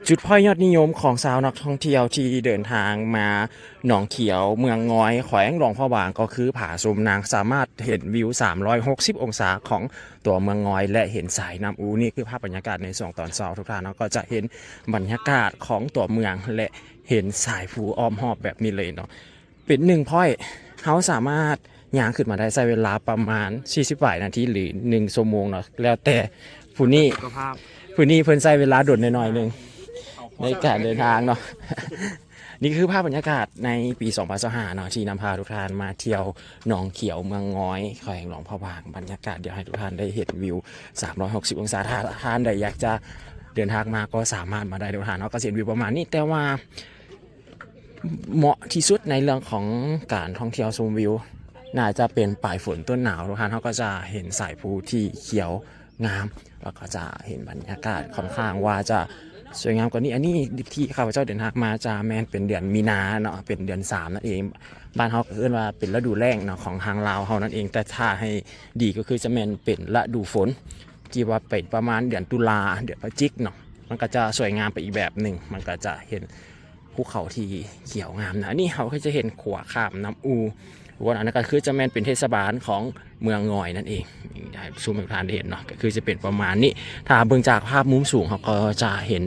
ຈຸດພອຍຍອດນິຍົມຂອງຊາວນັກທ່ອງທ່ຽວທີ່ເດີນທາງມາໜອງຂຽວ ເມືອງງອຍ ແຂວງຫຼວງພະບາງ ກໍຄືຜາຊົມນາງ ສາມາດເຫັນວິວສາມຮ້ອຍຫົກສິບອົງສາຂອງຕົວເມືອງງອຍ ແລະ ເຫັນສາຍນ້ຳອູ. ນີ້ຄືພາບບັນຍາກາດໃນຊ່ວງຕອນເຊົ້າ ທຸກທ່ານເນາະ ກໍຈະເຫັນບັນຍາກາດຂອງຕົວເມືອງ ແລະ ເຫັນສາຍພູອ້ອມຮອບແບບນີ້ເລີຍເນາະ. ເປັນໜຶ່ງພອຍ ເຮົາສາມາດຍ່າງຂຶ້ນມາໄດ້ ໃຊ້ເວລາປະມານສີ່ສິບປາຍນາທີ ຫຼື ໜຶ່ງຊົ່ວໂມງເນາະ ແລ້ວແຕ່ຜູ້ນີ້ ຜູ້ນີ້ເພິ່ນໃຊ້ເວລາດົນໜ້ອຍໆໜຶ່ງໃນການເດີນທາງເນາະ. ນີ້ຄືພາບບັນຍາກາດໃນປີສອງພັນຊາວຫ້າເນາະ ທີ່ນຳພາທຸກທ່ານມາທ່ຽວໜອງຂຽວ ເມືອງງອຍ ແຂວງຫຼວງພະບາງ. ບັນຍາກາດ ດຽວໃຫ້ທຸກທ່ານໄດ້ເຫັນວິວສາມຮ້ອຍຫົກສິບອົງສາ. ຖ້າທ່ານໃດຢາກຈະເດີນທາງມາກໍສາມາດມາໄດ້ ທຸກທ່ານເນາະ ກໍຊິເຫັນວິວປະມານນີ້ ແຕ່ວ່າ ເໝາະທີ່ສຸດໃນເລື່ອງຂອງການທ່ອງທ່ຽວຊົມວິວ ໜ້າຈະເປັນປາຍຝົນຕົ້ນໜາວ ທຸກທ່ານ ເຮົາກໍຈະເຫັນສາຍພູທີ່ຂຽວງາມ ແລ້ວກໍຈະເຫັນບັນຍາກາດຂ້ອນຂ້າງວ່າຈະສວຍງາມກວ່ານີ້. ອັນນີ້ທີ່ຂ້າພະເຈົ້າເດີນທາງມາຈະແມ່ນເປັນເດືອນມີນາເນາະ ເປັນເດືອນສາມນັ້ນເອງ. ບ້ານເຮົາກໍເອີ້ນວ່າເປັນລະດູແລ້ງເນາະ ຂອງທາງລາວເຮົານັ້ນເອງ, ແຕ່ຖ້າໃຫ້ດີກໍຄືຈະແມ່ນເປັນລະດູຝົນ ທີ່ວ່າເປັນປະມານເດືອນຕຸລາ ເດືອນພະຈິກເນາະ, ມັນກໍຈະສວຍງາມໄປອີກແບບໜຶ່ງ, ມັນກໍຈະເຫັນ ພູເຂົາທີ່ຂຽວງາມນະ. ອັນນີ້ເຮົາກໍຈະເຫັນຂົວຂ້າມນ້ຳອູ. ບ່ອນອັນນັ້ນກໍຄືຈະແມ່ນເປັນເທດສະບານຂອງເມືອງງອຍນັ້ນເອງ. ໃຫ້ຊຸມໃຫ້ທ່ານໄດ້ເຫັນເນາະ, ກໍຄືຈະເປັນປະມານນີ້. ຖ້າເບິ່ງຈາກພາບມຸມສູງ ເຮົາກໍຈະເຫັນ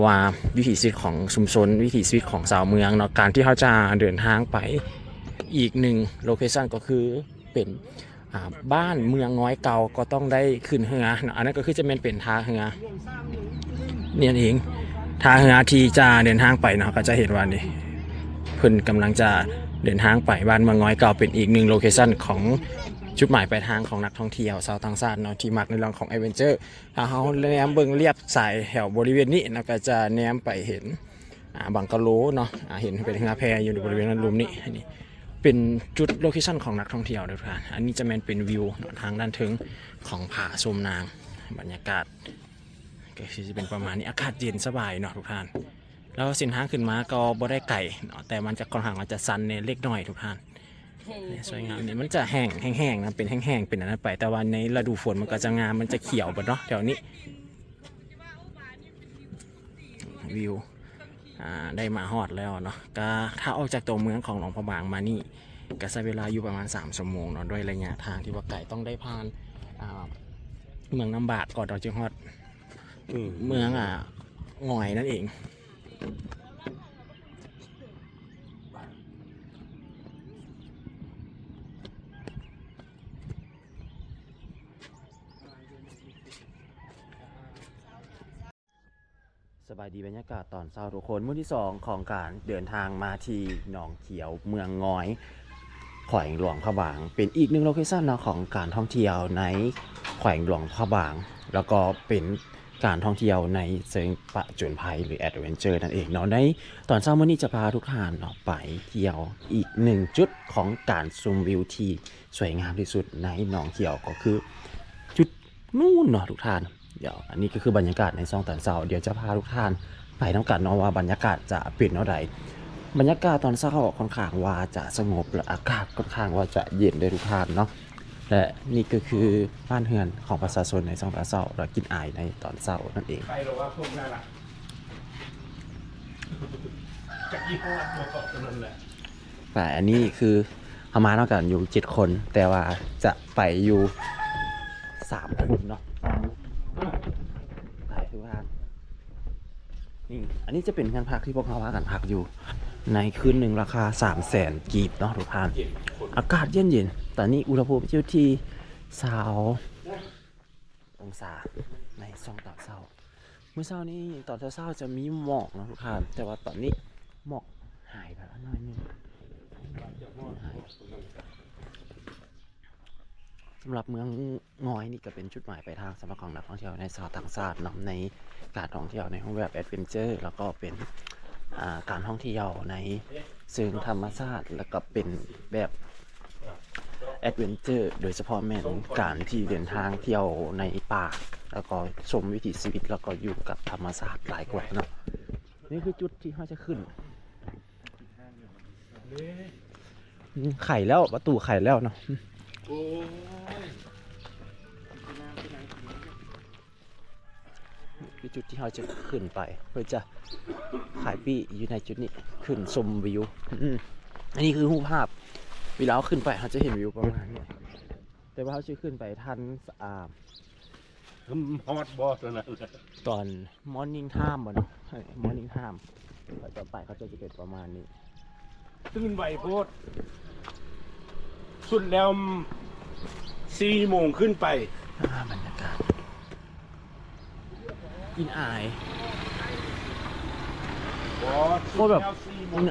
ວ່າວິຖີຊີວິດຂອງຊຸມຊົນ, ວິຖີຊີວິດຂອງຊາວເມືອງເນາະ. ການທີ່ເຮົາຈະເດີນທາງໄປອີກໜຶ່ງໂລເຄຊັນ ກໍຄືເປັນ ອ່າ ບ້ານເມືອງງອຍເກົ່າ ກໍຕ້ອງໄດ້ຂຶ້ນເຮືອເນາະ. ອັນນັ້ນກໍຄືຈະແມ່ນເປັນທ່າເຮືອນີ້ນັ້ນເອງ, ທ່າເຮືອທີ່ຈະເດີນທາງໄປເນາະ. ກໍຈະເຫັນວ່ານີ້ ເພິ່ນກຳລັງຈະເດີນທາງໄປບ້ານເມືອງງອຍເກົ່າ, ເປັນອີກໜຶ່ງໂລເຄຊັນຂອງຈຸດໝາຍປາຍທາງຂອງນັກທ່ອງທ່ຽວຊາວຕ່າງຊາດເນາະ ທີ່ມັກໃນເລື່ອງຂອງແອດເວັນເຈີ. ຖ້າເຮົາແນມເບິ່ງລຽບສາຍແຖວບໍລິເວນນີ້ເນາະ ກໍຈະແນມໄປເຫັນ ອ່າ ບັງກະໂລເນາະ, ອ່າ ເຫັນເປັນເຮືອແພຢູ່ໃນບໍລິເວນນັ້ນ ລຸ່ມນີ້. ອັນນີ້ເປັນຈຸດໂລເຄຊັນຂອງນັກທ່ອງທ່ຽວເດີ ທ່ານ. ອັນນີ້ຈະແມ່ນເປັນວິວເນາະ ທາງດ້ານເທິງຂອງຜາຊົມນາງ. ບັນຍາກາດກໍຄືຈະເປັນປະມານນີ້, ອາກາດເຢັນສະບາຍເນາະທຸກທ່ານ. ແລ້ວເສັ້ນທາງຂຶ້ນມາກໍບໍ່ໄດ້ໄກເນາະ, ແຕ່ມັນຈະຂ້ອນຂ້າງວ່າຈະຊັນແດ່ເລັກນ້ອຍທຸກທ່ານ. ສວຍງາມນີ້ ມັນຈະແຫ້ງ ແຫ້ງໆນະ, ເປັນແຫ້ງໆ ເປັນອັນນັ້ນໄປ, ແຕ່ວ່າໃນລະດູຝົນມັນກໍຈະງາມ, ມັນຈະຂຽວເບິດເນາະແຖວນີ້. ວິວ ອ່າ ໄດ້ມາຮອດແລ້ວເນາະ. ກະຖ້າອອກຈາກຕົວເມືອງຂອງຫຼວງພະບາງມານີ້ ກະໃຊ້ເວລາຢູ່ປະມານສາມຊົ່ວໂມງເນາະ, ດ້ວຍໄລຍະທາງທີ່ວ່າໄກ. ຕ້ອງໄດ້ຜ່ານ ອ່າ ເມືອງນ້ຳບາກກ່ອນ ເຮົາຈຶ່ງຮອດ ອືມ ເມືອງ ອ່າ ງອຍນັ້ນເອງ. ສະບາຍດີ ບັນຍາກາດຕອນເຊົ້າທຸກຄົນ, ມື້ທີສອງຂອງການເດີນທາງມາທີ່ໜອງຂຽວ ເມືອງງອຍ ແຂວງຫຼວງພະບາງ. ເປັນອີກໜຶ່ງໂລເຄຊັນເນາະ ຂອງການທ່ອງທ່ຽວໃນແຂວງຫຼວງພະບາງ, ແລ້ວກໍເປັນການທ່ອງທ່ຽວໃນເຊີງປະຈົນໄພ ຫຼື ແອດເວັນເຈີນັ້ນເອງເນາະ. ໃນຕອນເຊົ້າມື້ນີ້ຈະພາທຸກທ່ານເນາະ ໄປທ່ຽວອີກໜຶ່ງຈຸດຂອງການຊົມວິວທີ່ ສວຍງາມທີ່ສຸດໃນໜອງຂຽວ ກໍຄືຈຸດນູ້ນເນາະທຸກທ່ານ. ດຽວ ອັນນີ້ກໍຄືບັນຍາກາດໃນຊ່ວງຕອນເຊົ້າ, ດຽວຈະພາທຸກທ່ານໄປນຳກັນເນາະວ່າບັນຍາກາດຈະເປັນແນວໃດ. ບັນຍາກາດຕອນເຊົ້າຂ້ອນຂ້າງວ່າຈະສະຫງົບ ແລະ ອາກາດຂ້ອນຂ້າງວ່າຈະເຢັນເດີທຸກທ່ານເນາະ. ແລະ ນີ້ກໍຄືບ້ານເຮືອນຂອງປະຊາຊົນໃນຊ່ວງຕອນເຊົ້າ ແລະ ກິ່ນອາຍໃນຕອນເຊົ້ານັ້ນເອງ. ໄປແລ້ວວ່າພວກນັ້ນນະ ຈັກອີ່ຫໍ້ຕົວເກາະຕົວນັ້ນແຫຼະ. ໄປ ອັນນີ້ຄືເຮົາມານຳກັນຢູ່ເຈັດຄົນ ແຕ່ວ່າຈະໄປຢູ່ສາມຄົນເນາະ. ໄປທຸກທ່ານ. ນີ້ ອັນນີ້ຈະເປັນເຮືອນພັກທີ່ພວກເຮົາພາກັນພັກຢູ່ ໃນຄືນໜຶ່ງລາຄາສາມແສນກີບເນາະທຸກທ່ານ. ອາກາດເຢັນໆ, ຕອນນີ້ອຸນຫະພູມຢູ່ທີ່ຊາວອົງສາໃນຊ່ວງຕອນເຊົ້າ. ມື້ເຊົ້ານີ້ຕອນເຊົ້າໆຈະມີໝອກເນາະທຸກທ່ານ, ແຕ່ວ່າຕອນນີ້ໝອກຫາຍໄປແລ້ວໜ້ອຍໜຶ່ງ. ສຳລັບເມືອງງອຍນີ້ກໍເປັນຈຸດໝາຍປາຍທາງສຳລັບຂອງນັກທ່ອງທ່ຽວໃນຊາວຕ່າງຊາດເນາະ, ໃນການທ່ອງທ່ຽວໃນຮູບແບບແອດເວັນເຈີ ແລ້ວກໍເປັນ ອ່າ ການທ່ອງທ່ຽວໃນເຊີງທຳມະຊາດ ແລ້ວກໍເປັນແບບ ແອດເວັນເຈີ ໂດຍສະເພາະແມ່ນການທີ່ເດີນທາງທ່ຽວໃນປ່າ ແລ້ວກໍຊົມວິຖີຊີວິດ ແລ້ວກໍຢູ່ກັບທຳມະຊາດຫຼາຍກວ່າເນາະ. ນີ້ຄືຈຸດທີ່ເຮົາຈະຂຶ້ນ. ໄຂແລ້ວ, ປະຕູໄຂແລ້ວເນາະ. ໂອ້ຍ. ຄືຈຸດທີ່ເຮົາຈະຂຶ້ນໄປ ເພື່ອຈະຂາຍປີ້ຢູ່ໃນຈຸດນີ້ ຂຶ້ນຊົມວິວ. ອືມ ອັນນີ້ຄືຮູບພາບ ເວລາເຮົາຂຶ້ນໄປ ເຮົາຈະເຫັນວິວປະມານນີ້ ແຕ່ວ່າເຮົາຊິຂຶ້ນໄປທັນ ອ່າ ຮອດບໍ່ຕົວນັ້ນ ຕອນ Morning Time ບໍ່ເນາະ ເອີ Morning Time ເຂົາເຈົ້າໄປ ເຂົາເຈົ້າຈະເປັນປະມານນີ້. ຕື່ນໄວໂພດ ສຸດແລ້ວສີ່ໂມງຂຶ້ນໄປ. ອ່າ ບັນຍາກາດກິ່ນອາຍ ບໍ່ ໂຄດແບບ ສຸດແລ້ວສີ່ໂມງ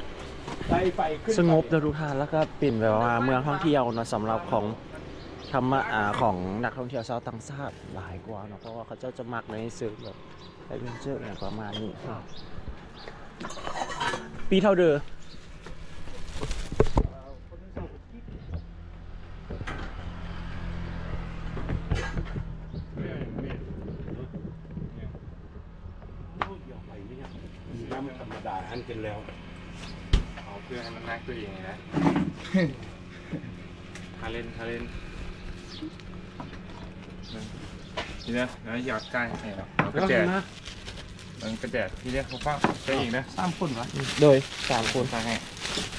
ໄດ້ໄຟຂຶ້ນໄປ ສະຫງົບເດີທຸກທ່ານ ແລ້ວກໍເປັນແບບວ່າເມືອງທ່ອງທ່ຽວເນາະ ສຳລັບຂອງທຳມະ ອ່າ ຂອງນັກທ່ອງທ່ຽວຊາວຕ່າງຊາດຫຼາຍກວ່າເນາະ ເພາະວ່າເຂົາເຈົ້າຈະມັກໃນເຊີງແບບ ແອັດເວັນເຈີ ອີ່ຫຍັງປະມານນີ້. ປີເທົ່າເດີ ນ້ຳທຳມະດາຫັ້ນກິນແລ້ວ ເອົາເພື່ອໃຫ້ມັນໜັກຕົວເອງນີ້ນະ. ທາເລນ ທາເລນ ນີ້ນະ ແລ້ວຢາກຈ່າຍໃຫ້ເນາະ ເອົາກະແຈ ເອົາກະແຈ ທີ່ເດ ຟ້າວໃສ່ອີກນະ ສາມຄົນຫວາ ໂດຍ ສາມຄົນ ໃສ່ໃຫ້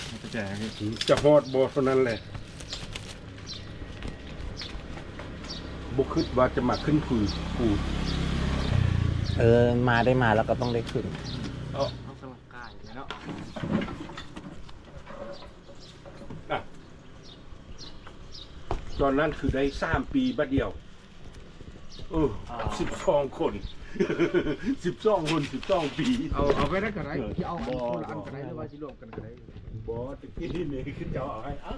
ເອົາກະແຈໃຫ້ ຈະຮອດບໍ່ເທົ່ານັ້ນແຫຼະ ບໍ່ຄິດວ່າຈະມາຂຶ້ນພູ ພູ ເອີ ມາໄດ້ມາແລ້ວກໍຕ້ອງໄດ້ຂຶ້ນ ເອົາ ອອກກຳລັງກາຍເນາະ. ອ່ະ ຕອນນັ້ນຄືໄດ້ສາມປີບາດດຽວ ເອີ ສິບສອງຄົນ ສິບສອງຄົນ ສິບສອງປີ ເອົາ ເອົາໄປໄດ້ກໍໄດ້ ເອີ ຊິເອົາອັນ ບໍ່ ຄົນລະອັນກໍໄດ້ ບໍ່ ຫຼືວ່າຊິລວມກັນກໍໄດ້ ບໍ່ ຕະກີ້ນີ້ຄືເຈົ້າເອົາໃຫ້ ເອົ້າ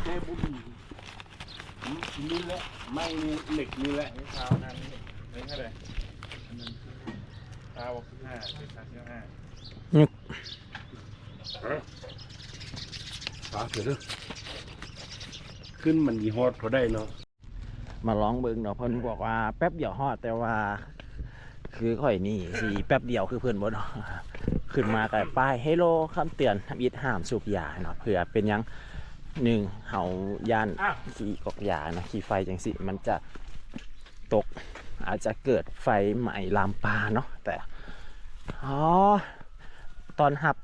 ແຕ່ບໍ່ມີ ນີ້ແຫຼະ ໄມ້ນີ້ ເຫຼັກນີ້ແຫຼະ ນີ້ເທົ່ານັ້ນ ນີ້ເທົ່າໃດ ອັນນັ້ນ ຊາວຫ້າ ເປັນສາມສິບຫ້າ ຍືດ ປາກເດີ ຂຶ້ນມັນຊິຮອດພໍໄດ້ເນາະ ມາລອງເບິ່ງເນາະ ເພິ່ນບອກວ່າແປັບດຽວຮອດ ແຕ່ວ່າຄືຂ້ອຍນີ້ຊິແປັບດຽວຄືເພິ່ນບໍ່ເນາະ ຂຶ້ນມາກໍປ້າຍ Hello ຄຳເຕືອນ ທຳອິດຫ້າມສູບຢາເນາະ ເພື່ອເປັນຫຍັງ ໜຶ່ງ ເຮົາຢ້ານຂີ້ກອກຢາເນາະ ຂີ້ໄຟຈັ່ງຊີ້ ມັນຈະຕົກ ອາດຈະເກີດໄຟໄໝ້ລາມປ່າເນາະ ແຕ່ ອໍ ຕ້ອນຮັບ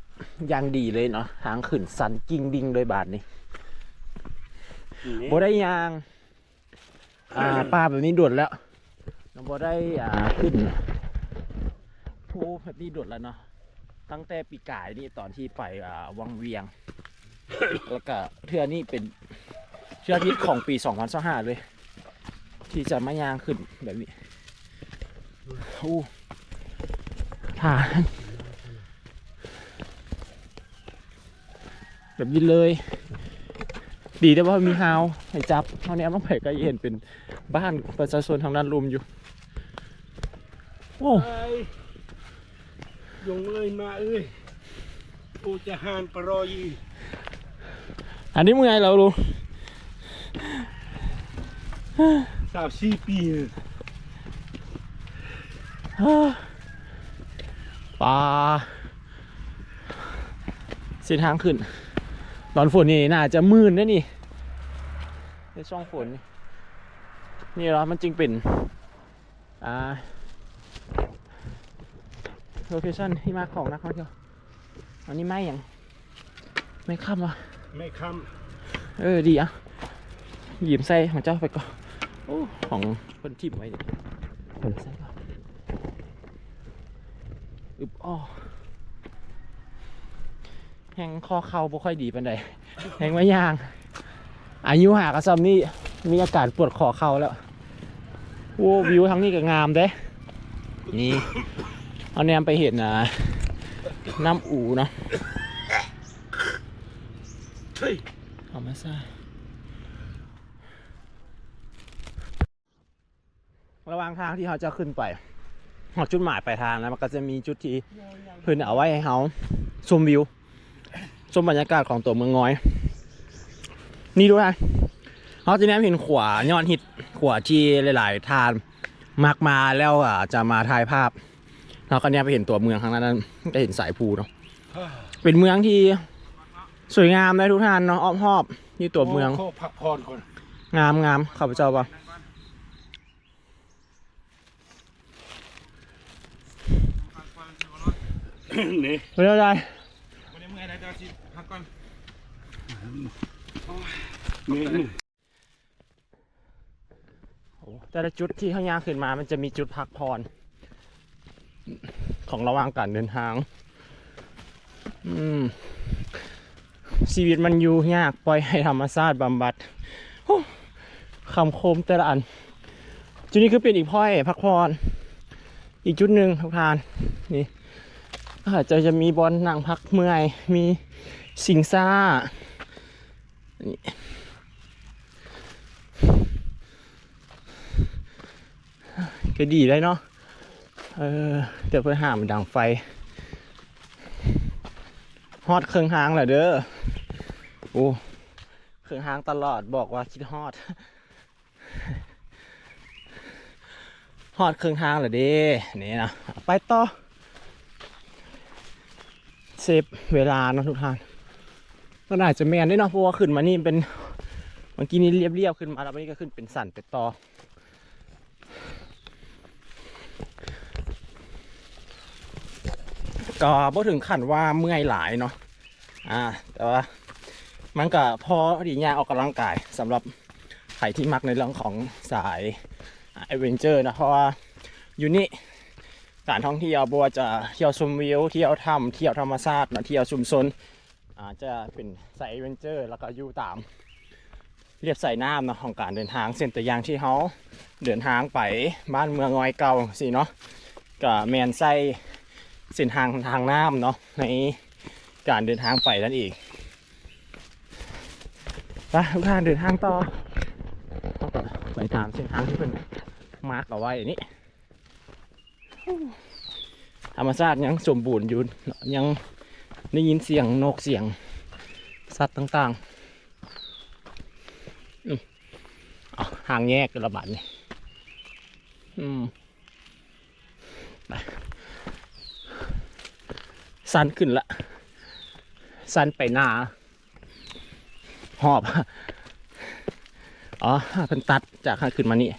ຢ່າງດີເລີຍເນາະ ທາງຂຶ້ນຊັນກິ້ງດິ້ງເລີຍບາດນີ້ ນີ້ ບໍ່ໄດ້ຍ່າງ ອ່າ ປ່າແບບນີ້ດົນແລ້ວ ຍັງບໍ່ໄດ້ ອ່າ ຂຶ້ນພູແບບນີ້ດົນແລ້ວເນາະ ຕັ້ງແຕ່ປີກາຍນີ້ຕອນທີ່ໄປ ອ່າ ວັງວຽງ ແລ້ວກະເທື່ອນີ້ເປັນເທື່ອທຳອິດຂອງປີສອງພັນຊາວຫ້າເລີຍ ທີ່ຈະມາຍ່າງຂຶ້ນແບບນີ້ ໂອ້ ທ່າ ແບບນີ້ເລີຍ ດີແຕ່ວ່າມີຮາວໃຫ້ຈັບ ເຮົາແນມລົງໄປກໍເຫັນເປັນບ້ານປະຊາຊົນທາງດ້ານລຸ່ມຢູ່ ໂອ້ ໄອ້ ຍົງເອີຍ ມາເອີຍ ໂອຈະຫານປະຣອຍ ອັນນີ້ເມື່ອຍແລ້ວລຸງ ຊາວສີ່ປີ ປາ ເສັ້ນທາງຂຶ້ນ ຕອນຝົນນີ້ໜ້າຈະມື່ນເດ້ນີ້ ໃນຊ່ວງຝົນນີ້ ນີ້ລະ ມັນຈຶ່ງເປັນ ອ່າ ໂລເຄຊັນທີ່ມັກຂອງນັກທ່ອງທ່ຽວ ອັນນີ້ໄມ້ຫຍັງ? ໄມ້ຄ້ຳວະ? ໄມ້ຄ້ຳ ເອີ ດີອະ ຢືມໃສ່ຂອງເຈົ້າໄປກ່ອນ ໂອ້ ຂອງເພິ່ນຖິ້ມໄວ້ນີ້ ເພິ່ນໃສ່ກ່ອນ ອຶບ ອໍ ແຮ່ງຂໍ້ເຂົ່າບໍ່ຄ່ອຍດີປານໃດ ແຮ່ງວ່າຍ່າງ ອາຍຸຫາກະຊ່ຳນີ້ ມີອາການປວດຂໍ້ເຂົ່າແລ້ວ ໂອ້ ວິວທາງນີ້ກະງາມເດ້ ນີ້ ເຮົາແນມໄປເຫັນ ອ່າ ນ້ຳອູເນາະ ທຳມະຊາດ ລະຫວ່າງທາງທີ່ເຮົາຈະຂຶ້ນໄປຮອດຈຸດໝາຍປາຍທາງນະ ມັນກະຈະມີຈຸດທີ່ເພິ່ນເອົາໄວ້ໃຫ້ເຮົາຊົມວິວ ຊົມບັນຍາກາດຂອງຕົວເມືອງງອຍ ນີ້ດູນະ ເຮົາຈະແນມເຫັນຂົວຍອດຮິດ ຂົວທີ່ຫຼາຍໆທ່ານມັກມາແລ້ວ ອາ ຈະມາຖ່າຍພາບ ເຮົາກະແນມໄປເຫັນຕົວເມືອງທາງນັ້ນ ກະເຫັນສາຍພູເນາະ ເປັນເມືອງທີ່ສວຍງາມເດ້ທຸກທ່ານເນາະ ອ້ອມຮອບຢູ່ຕົວເມືອງ ໂອ້ ຂໍພັກຜ່ອນກ່ອນ ງາມໆ ຂ້າພະເຈົ້າວ່າ ເ ນີ້ ເປັນຈັ່ງໃດ? ບໍ່ໄດ້ເມື່ອຍໃດ ແຕ່ວ່າຊິພັກກ່ອນ. ໂອ້ຍ ແຕ່ລະຈຸດທີ່ເຮົາຍ່າງຂຶ້ນມາ ມັນຈະມີຈຸດພັກຜ່ອນຂອງລະຫວ່າງການເດີນທາງ. ອືມ ຊີວິດມັນຢູ່ຍາກ ປ່ອຍໃຫ້ທຳມະຊາດບຳບັດ. ໂອ້ ຄຳຄົມແຕ່ລະອັນ. ຈຸດນີ້ຄືເປັນອີກພອຍພັກຜ່ອນ ອີກຈຸດໜຶ່ງທຸກທ່ານ. ນີ້ອາດຈະ ຈະມີບ່ອນນັ່ງພັກເມື່ອຍ ມີຊິງຊ້າ. ນີ້ ກໍດີໄດ໋ເນາະ. ເອີ ດຽວເພິ່ນຫ້າມດັງໄຟ. ຮອດເຄິ່ງທາງແລ້ວເດີ. ໂອ້ ເຄິ່ງທາງຕະຫຼອດ ບອກວ່າຄິດຮອດ. ຮອດເຄິ່ງທາງແລ້ວເດ້ ນີ້ນະ ໄປຕໍ່. ເຊບເວລາເນາະທຸກທ່ານ. ກໍໜ້າຈະແມ່ນເດ້ເນາະ ເພາະວ່າຂຶ້ນມານີ້ເປັນ ເມື່ອກີ້ນີ້ລຽບໆ ຂຶ້ນມາ ແລ້ວບາດນີ້ກໍຂຶ້ນເປັນສັນໄປຕໍ່. ກໍບໍ່ເຖິງຂັ້ນວ່າເມື່ອຍຫຼາຍເນາະ ອາ ແຕ່ວ່າມັນກໍພໍດີຍ່າງອອກກຳລັງກາຍ ສຳລັບໃຜທີ່ມັກໃນເລື່ອງຂອງສາຍ ອາ ແອດເວັນເຈີເນາະ. ເພາະວ່າຢູ່ນີ້ການທ່ອງທ່ຽວ ບໍ່ວ່າຈະທ່ຽວຊົມວິວ, ທ່ຽວຖ້ຳ, ທ່ຽວທຳມະຊາດເນາະ, ທ່ຽວຊຸມຊົນ ອາດຈະເປັນສາຍແອດເວັນເຈີ ແລ້ວກໍຢູ່ຕາມລຽບສາຍນ້ຳເນາະ ຂອງການເດີນທາງ. ເຊັ່ນຕົວຢ່າງທີ່ເຮົາເດີນທາງໄປບ້ານເມືອງງອຍເກົ່າຈັ່ງຊີ້ເນາະ ກໍແມ່ນໃຊ້ເສັ້ນທາງທາງນ້ຳເນາະ ໃນການເດີນທາງໄປນັ້ນເອງ. ໄປ ເດີນທາງຕໍ່ ເຮົາກໍໄປຕາມເສັ້ນທາງທີ່ເພິ່ນມາກເອົາໄວ້ນີ້. ທຳມະຊາດຍັງສົມບູນຢູ່ ຍັງໄດ້ຍິນສຽງນົກ ສຽງສັດຕ່າງໆ. ອືມ ເອົາ ທາງແຍກລະບາດນີ້. ອືມ ໄປ ຊັນຂຶ້ນລະ ຊັນໄປໜ້າ. ຮອບ ອໍ ເພິ່ນຕັດຈາກຂ້າງຂຶ້ນມານີ້.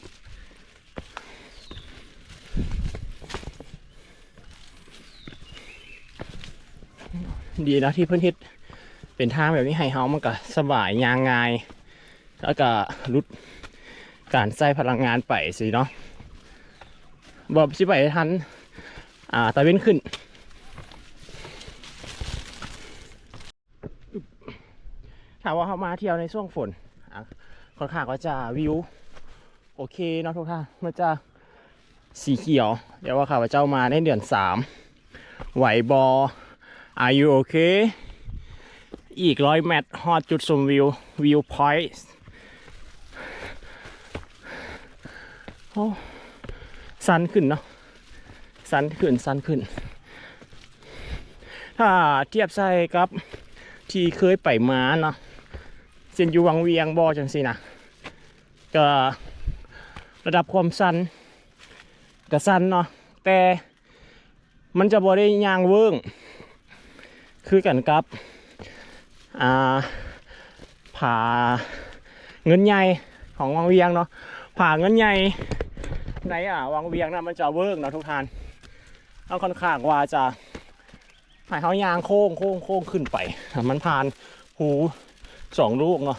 ດີເນາະທີ່ເພິ່ນເຮັດເປັນທາງແບບນີ້ໃຫ້ເຮົາ ມັນກະສະບາຍ ຍ່າງງ່າຍ ແລ້ວກະຫຼຸດການໃຊ້ພະລັງງານໄປຊີ້ເນາະ. ບໍ່ ຊິໄປທັນ ອາ ຕາເວັນຂຶ້ນ. ຖ້າວ່າເຮົາມາທ່ຽວໃນຊ່ວງຝົນ ອາ ຂ້ອນຂ້າງວ່າຈະວິວໂອເຄເນາະທຸກທ່ານ ມັນຈະສີຂຽວ. ແຕ່ວ່າຂ້າພະເຈົ້າມາໃນເດືອນສາມ ໄຫວບໍ່? Are you okay? ອີກຮ້ອຍແມັດຮອດຈຸດຊົມວິວ View Point. ໂອ້ ຊັນຂຶ້ນເນາະ ຊັນຂຶ້ນ ຊັນຂຶ້ນ. ຖ້າທຽບໃສ່ກັບທີ່ເຄີຍໄປມາເນາະ ເຊັ່ນຢູ່ວັງວຽງບໍ່ ຈັ່ງຊີ້ນະ ກະລະດັບຄວາມຊັນກະຊັນເນາະ ແຕ່ມັນຈະບໍ່ໄດ້ຍ່າງເວີ້ງຄືກັນກັບ ອ່າ ຜາເງິນໃຫຍ່ຂອງວັງວຽງເນາະ. ຜາເງິນໃຫຍ່ໃນ ອ່າ ວັງວຽງນະ ມັນຈະເວີ້ງເນາະທຸກທ່ານ. ເຮົາຂ້ອນຂ້າງວ່າຈະໃຫ້ເຮົາຍ່າງໂຄ້ງໆໆຂຶ້ນໄປ ມັນຜ່ານພູສອງລູກເນາະ.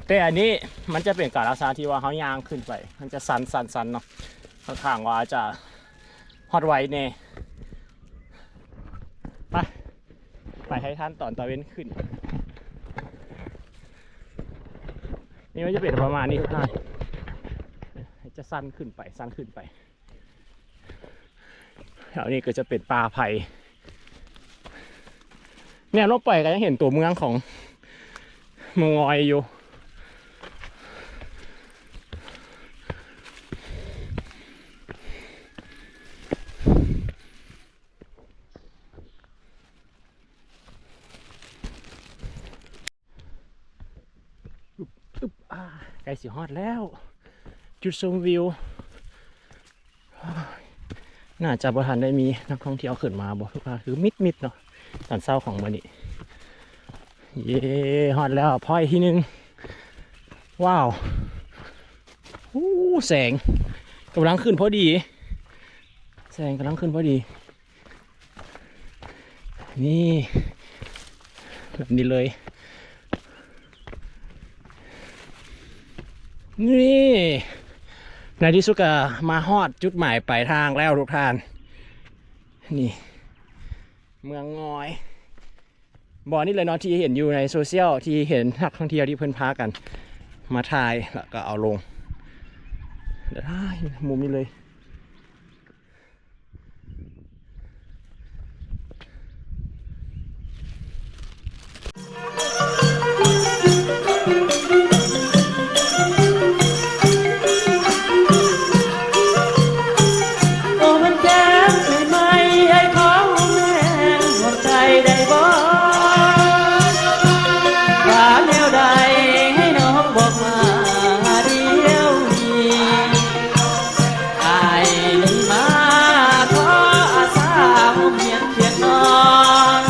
ແຕ່ອັນນີ້ມັນຈະເປັນການລັກສະນະທີ່ວ່າເຮົາຍ່າງຂຶ້ນໄປ ມັນຈະຊັນໆໆເນາະ. ຂ້ອນຂ້າງວ່າຈະຮອດໄວແດ່. ໄປ ໄປໃຫ້ທັນຕອນຕາເວັນຂຶ້ນ. ນີ້ມັນຈະເປັນປະມານນີ້ທຸກທ່ານ ຈະຊັນຂຶ້ນໄປ ຊັນຂຶ້ນໄປ. ແຖວນີ້ກໍຈະເປັນປ່າໄຜ່ ແນມລົງໄປກໍຍັງເຫັນຕົວເມືອງຂອງເມືອງງອຍຢູ່. ອຶບ ອາ ໃກ້ຊິຮອດແລ້ວ ຈຸດຊົມວິວ. ໜ້າຈະບໍ່ທັນໄດ້ມີນັກທ່ອງທ່ຽວຂຶ້ນມາບໍ່ ຄືວ່າຄືມິດໆເນາະ ຕອນເຊົ້າຂອງມື້ນີ້. ເຢ້ ຮອດແລ້ວ ພອຍທີໜຶ່ງ. ວ້າວ ໂອ້ ແສງກຳລັງຂຶ້ນພໍດີ ແສງກຳລັງຂຶ້ນພໍດີ. ນີ້ ແບບນີ້ເລີຍ ນີ້ ໃນທີ່ສຸດກໍມາຮອດຈຸດໝາຍປາຍທາງແລ້ວທຸກທ່ານ. ນີ້ ເມືອງງອຍ ບ່ອນນີ້ເລີຍເນາະ ທີ່ເຫັນຢູ່ໃນໂຊຊຽວ ທີ່ເຫັນນັກທ່ອງທ່ຽວທີ່ເພິ່ນພາກັນມາຖ່າຍ ແລ້ວກໍເອົາລົງ ໄດ້ມຸມນີ້ເລີຍ. ໂອ້ ມັນແກ້ມໃໝ່ໆ ອ້າຍຂໍຫົ່ມແຮງຫົວໃຈໄດ້ບໍ່? ວ່າແນວໃດໃຫ້ນ້ອງບອກມາດຽວນີ້ ອ້າຍນີ້ມາຂໍອາສາ ຫົ່ມຮຽງຄຽງນອນ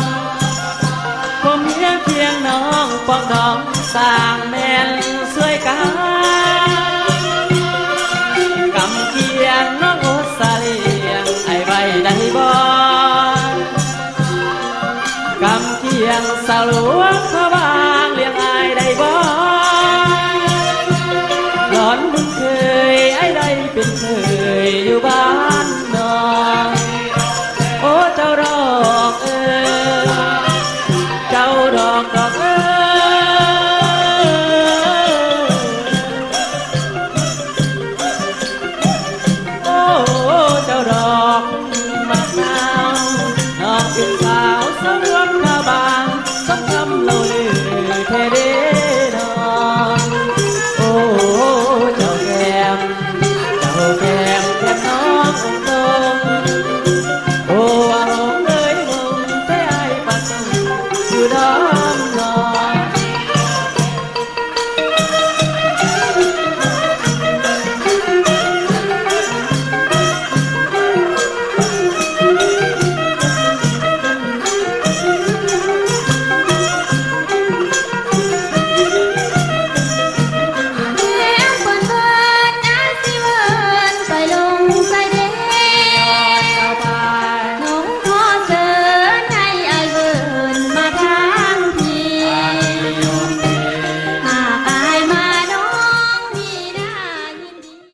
ຫົ່ມຮຽງຄຽງນອນ ປອງດອງສ້າງແມ່ນຊ່ວຍກັນ ກຳກຽງນ້ອງໂອດສາລ້ຽງອ້າຍໄວ້ໄດ້ບໍ່? ກຳກຽງສາວຫຼວງພະບາງລ້ຽງອ້າຍໄດ້ບໍ່? ຫຼອນບຸນເຄີຍ ອ້າຍໄດ້ເປັນເຂີຍຢູ່ບ້ານນ້ອງ ໂອ້ ເຈົ້າດອກເອີ ເຈົ້າດອກ ດອກເອີ ໂອ້ ເຈົ້າດອ